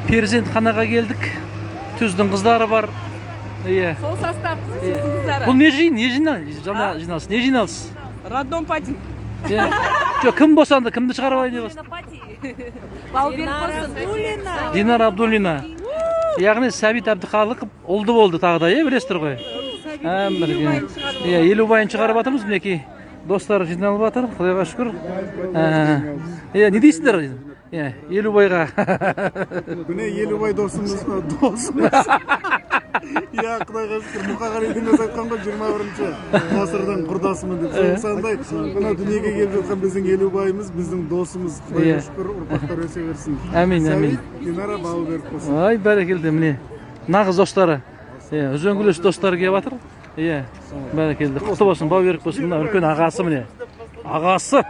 Перзентханаға келдік. Түздің қыздары бар. Иә. Сол состав біздің қыздары. Бұл не жиын? Не жиналыс? Жиналыс? Не жиналыс? Роддом пати. Иә. Жоқ, кім босанды? Кімді шығарып алайын деп отырсыз? Бау берік болсын. Динара Абдуллина. Яғни Сәбит Әбдіхалықов ұлды болды тағы да, иә, білесіздер ғой. Ә, мінекей. Иә, Елубайын шығарып жатырмыз, мінекей. Достар жиналып жатыр, құдайға шүкір. Ә, иә, не дейсіздер? Иә, Елубайға. Міне, Елубай досымыз, досымыз. Иә, құдайға шүкір, Мұқағалидың өзі айтқан ғой, 21-ғасырдың құрдасымын деп. Сондай мына дүниеге келіп жатқан біздің Елубайымыз, біздің досымыз, құдайға шүкір, ұрпақтар өсе берсін. Әмин, әмин. Сәбит, Динара, бауы берік болсын. Ай, бәрекелді, міне. Нағыз достары. Иә, үзеңгілес достары келіп жатыр. Иә, бәрекелді. Құтты болсын, бау берік болсын. Мына үлкен ағасы, міне. Ағасы.